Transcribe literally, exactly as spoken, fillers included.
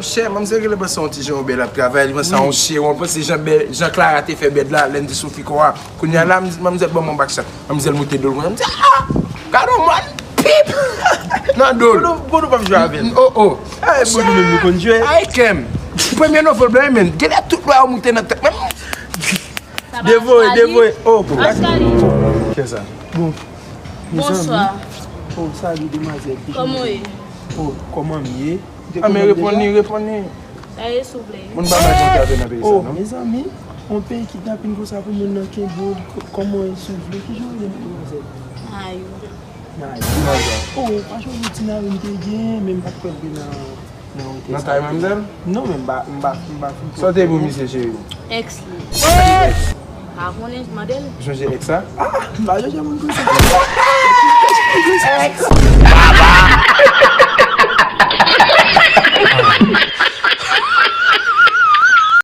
Chè, manmzèl genlè panse yon ti jan yon bèl ap travay, li panse yon chewon, panse jan bèl, jan Clara te fè bèd la, lè n di sou fi kò a. Kounye a la, m di, manmzèl ban m yon back shot. Manmzèl moute do l, mwen di, ah! Gade yon mòn! Pip! Nan do l. Bono, Bono p ap jwe avè l. Oh, oh. Ay, Bono menm li konn jwe. Ay, kè m. Premye novo l blan, men. Genlè tout lwa yo moute nan tèt mwen. Devoye, devoye. Oh, bon. Kè sa? Bon. Bonswa. Oh, salut, demoiselle. Kòman w ye? Oh, kòman m ye? Ah, men reponn li, reponn li. Sa ye, souple? Moun pa mache avè nan peyi sa, oh, non? Mezanmi, yon peyi kidnapin konsa pou moun nan kenbe w, k-, kòman w ye, souple? Ki jan w ye, demwazèl? Nayou. Nayou. Oh, pa chonje ti Nayou m te gen, men m pa t kwè l te nan, nan wote sa. Nan tay manmzèl? Non, men m pa, m pa, m pa fin. Sa w te pou misye, cheri? Ex li. Ex! Pa konnen, mande l. Ou sonje ex sa? Ah, m pa sonje moun konsa. Ex! Baba!